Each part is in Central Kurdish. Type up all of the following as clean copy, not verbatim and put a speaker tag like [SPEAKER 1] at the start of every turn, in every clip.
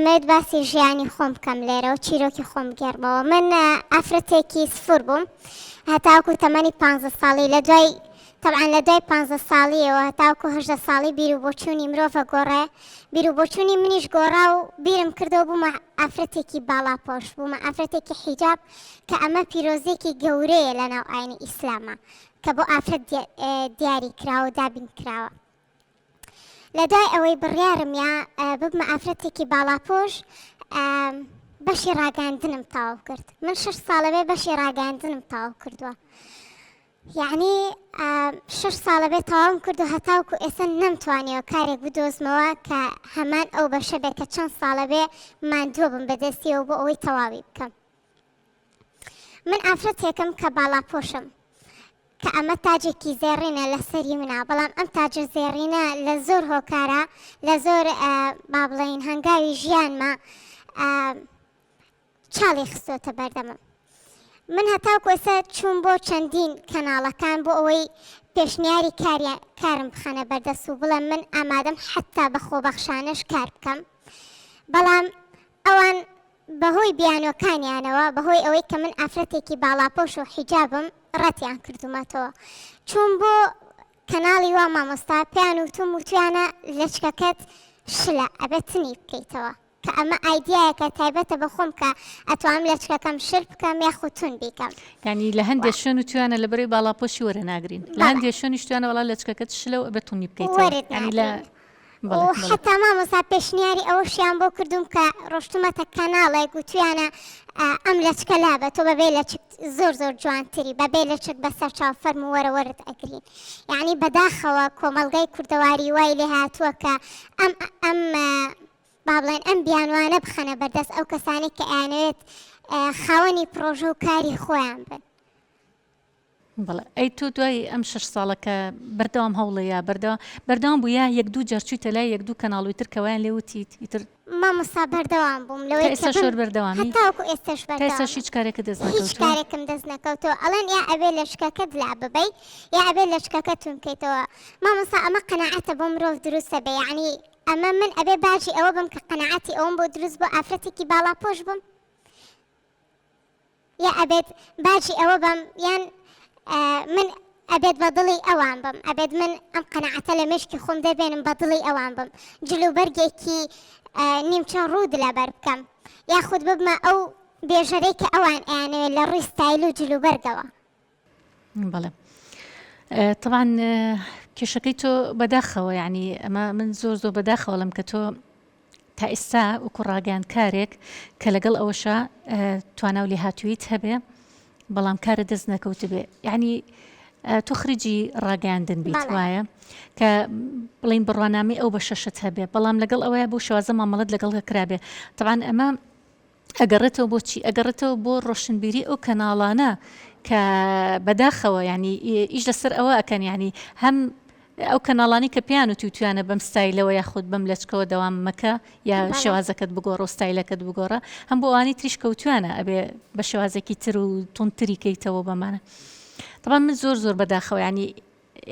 [SPEAKER 1] ئەمەوێت باسی ژیانی خۆم بکەم لێرەوە چیرۆکی خۆم بگێڕمەوە. من ئافرەتێکی سفور بووم هەتاوەکو تەمەنی پانزە ساڵی لە دوای تەبعەن لە دوای پانزە ساڵیەوە هەتاوەکو 18 ساڵی بیر و بۆچوونی مرۆڤ ئەگۆڕێ بیر و بۆچوونی منیش گۆڕا و بیرم کردەوە بوومە ئافرەتێکی باڵاپۆش بوومە ئافرەتێکی حیجاب کە ئەمە پیرۆزیەکی گەورەیە لەناو ئاینی ئیسلاما کە بۆ ئافرەت دیاری کراوە و دابین کراوە. لە دوای ئەوەی بڕیارم یا ببمە ئافرەتێکی باڵاپۆش بەشی ڕاگەاندنم تەواو کرد من شش ساڵە بێ بەشی ڕاگەاندنم تەواو کردووە یعنی شش ساڵە بێ تەواوم کرد و هەتاوکو ئێستا نەمتوانیەوە کارێک بدۆزمەوە کە هەمان ئەو بەشە بێ کە چەند ساڵە بێ ماندووە بم بەدەستیەوە بۆ ئەوەی تەواوی بکەم من ئافرەتێکم کە باڵاپۆشم کە ئەمە تاجێکی زێڕینە لە سەری منا، بەڵام ئەم تاجە زێڕینە لە زۆر هۆکارا، لە زۆر با بڵێین هەنگاوی ژیانما چاڵی خستۆتە بەردەمم. من هەتاوکو ئێستا چووم بۆ چەندین کەناڵەکان بۆ ئەوەی پێشنیاری کاریان کارم بخەنە بەردەست و بڵێم من ئامادەم حەتا بە خۆبەخشانەش کار بکەم، بەڵام ئەوان بەهۆی بیانوەکانیانەوە، بەهۆی ئەوەی کە من ئافرەتێکی باڵاپۆش و حیجابم، ڕەتیان کردوومەتەوە. چووم بۆ کەناڵی وا مامۆستا، پێیان وتووم وتویانە لەچکەکەت شلە ئەبێت تنی بکەیتەوە، کە ئەمە ئایدیایەکە تایبەتە بە خۆم کە ئەتوانم لەچکەکەم شل بکەم یاخود تون بیکەم.
[SPEAKER 2] یانی لە هەندێ شوێن وتویانە لەبەرەی باڵاپۆشی وەرە ناگرین، لە هەندێ شوێنیش وتویانە وەڵا لەچکەکەت شلە و ئەبێت تونی بکەیتەوە.
[SPEAKER 1] وەرت ناگرین. و حەتا مامۆستا پێشنیاری ئەوەشیان بۆ کردووم کە ڕۆشتومەتە کەناڵێک وتویانە ئەم لەچکە لابە تۆ بەبێ لەچک زۆر زۆر جوانتری بەبێ لەچک بەسەر چاو فەرموو وەرە وەرت ئەگرین یعنی بەداخەوە کۆمەڵگای کوردەواری وای لێ هاتووە کە ئەم ئەم با بڵێن ئەم بیانوانە بخەنە بەردەست ئەو کەسانەی کە ئەیانەوێت خاوەنی پڕۆژە و کاری خۆیان بن.
[SPEAKER 2] بەڵێ ئەی تۆ دوای ئەم شەش ساڵە کە بەردەوام هەوڵێ یا بەردەوام بەردەوام بوو یا یەک دوو جار چوویتە لای یەک دوو کەناڵ و ئیتر کە وایان لێ وتیت ئیتر
[SPEAKER 1] مامۆستا بەردەوام بووم
[SPEAKER 2] تا
[SPEAKER 1] لەوەی کە
[SPEAKER 2] ئێستاش
[SPEAKER 1] بم
[SPEAKER 2] هەر بەردەوامی؟
[SPEAKER 1] هەتاوەکو ئێستاش
[SPEAKER 2] تا ئێستاش
[SPEAKER 1] بەردەوامم
[SPEAKER 2] هیچ کارێکت دەست
[SPEAKER 1] هیچ
[SPEAKER 2] نەکەوتووە؟
[SPEAKER 1] کارێکم دەست نەکەوتووە ئەڵێن یا ئەبێ لەشکەکەت لا ببەی یا ئەبێ لەچکەکەت توند کەیتەوە مامۆستا ئەمە قەناعەتە بۆ مرۆڤ دروستە بێ یەعنی ئەمە من ئەبێ باجی ئەوە بم کە قەناعەتی ئەوەم بۆ دروست بوو ئافرەتێکی باڵاپۆش بم؟ یا ئەبێت باجی ئەوە بەم یان من ئەبێت بە دڵی ئەوان بم ئەبێت من ئەم قەناعەتە لە مێشکی خۆم دەربێنم بە دڵی ئەوان بم جل و بەرگێکی نیمچە ڕووت لەبەر بکەم یاخود ببمە ئەو بێژەرەی کە ئەوان ئەیانەوێت لە ڕووی ستایل و جل و بەرگەوە.
[SPEAKER 2] بەڵێ تەبعەن کێشەکەی تۆ بەداخەوە یعنی ئەمە من زۆر زۆر بەداخەوەڵم کە تۆ تا ئێستا وەکو ڕاگەیاندکارێک کە لەگەڵ ئەوەشە توانا و لێهاتوویت هەبێ بەڵام کارە دەست نەکەوتبێ یعنی تۆ خرجی ڕاگەیاندن بیت وایە کە بڵین بڕوانامەی ئەو بە شەشت هەبێ بەڵام لەگەڵ ئەوەیە بۆ شێوازە مامەڵەت لەگەڵ کرابێ تەبعەن ئەمە ئەگەڕێتەوە بۆ چی؟ ئەگەڕێتەوە بۆ ڕۆشنبیری ئەو کەناڵانە کە بەداخەوە یانی ئیش لەسەر ئەوە ئەکەن یانی هەم ئەو کەناڵانی کە پێیان وتووتویانە بەم ستایلەوە یاخود بەم لەچکەوە دەوام مەکە یا شێوازەکەت بگۆڕە و ستایلەکەت بگۆڕە هەم بۆ ئەوانی تریش کەوتویانە ئەبێ بە شێوازێکی تر و توندتری کەیتەوە بەمانە طبعا من زۆر زۆر بەداخەوە ینی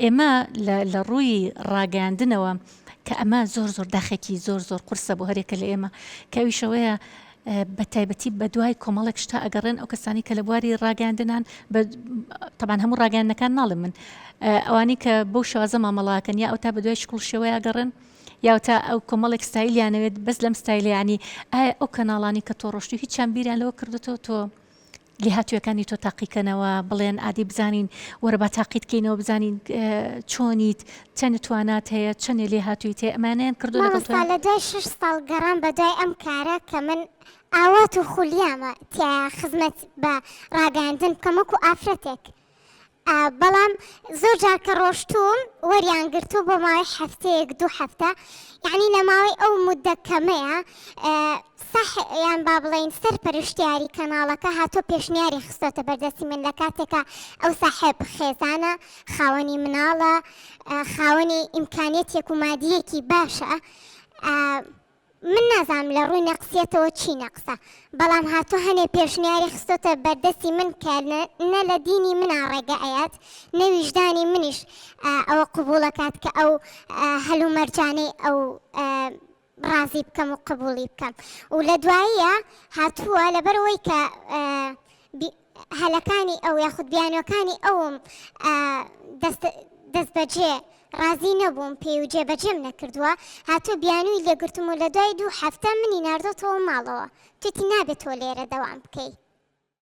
[SPEAKER 2] ئێمە لە لە ڕووی ڕاگەیاندنەوە کە ئەمە زۆر زۆر داخێکی زۆر زۆر قورسە بۆ هەرێکە لە ئێمە کە ئەویش ئەوەیە بە تایبەتی بە دوای کۆمەڵێک شتا ئەگەڕێن ئەو کەسانی کە لە بواری ڕاگەیاندنان بە تەبان هەموو ڕاگەیاندنەکان ناڵێم من ئەوانی کە بەو شێوازە مامەڵاکەن یا ئەو تا بە دوای شکڵ شێوەیە گەڕێن یا تا ئەو کۆمەڵێک ستایلیانەوێت بەس لەم ستایلیانی ئایا ئەو کەناڵانی کە تۆ ڕۆشتی هیچیان بیریان لەوە کردوتەوە تۆ لێهاتوویەکانی تۆ تاقیکەنەوە بڵێن ئادی بزانین وەرە با تاقیت کەینەوە بزانین چۆنیت چەند توانات هەیە چەندێ لێهاتوویت هەیە ئەمانەیان کردو لەگەڵ تۆ
[SPEAKER 1] مامۆستا لە دوای شەش ساڵ گەڕان بە دوای ئەم کارە کە من ئاوات و خولیامە تیایا خزمەت بە ڕاگەیاندن بکەم وەکو ئافرەتێک بەڵام زۆر جار کە ڕۆشتووم وەریان گرتوو بۆ ماوەی هەفتەیەک دوو هەفتە یعنی لە ماوەی ئەو مودە کەمەیە سەح یان با بڵێین سەر پەرشتیاری کەناڵەکە هاتۆ پێشنیاری خستۆتە بەردەستی من لە کاتێکە ئەو ساحێب خێزانە خاوەنی مناڵە خاوەنی ئیمکانیەتێک و مادیەکی باشە من نازانم لە ڕووی نەقسیەتەوە چی نەقسە بەڵام هاتوو هەنێ پێشنیاری خستۆتە بەردەستی من کە نە لە دینی منا ڕێگە ئەیات نە ویژدانی منیش ئەوە قبوڵەکات کە ئەو هەلومەرجانەی ئەو. ڕازی بکەم و قبوڵی بکەم و لە دواییە هاتووە لەبەرئەوەی کە هەلەکانی ئەو یاخود بیانوەکانی ئەوم دەست دەستبەجێ ڕازی نەبووم پێی و جێبەجێم نەکردووە هاتووە بیانووی لێگرتم و لە دوای دوو هەفتە منی ناردۆتەوە ماڵەوە توتی نابێت تۆ لێرە دەوام بکەی.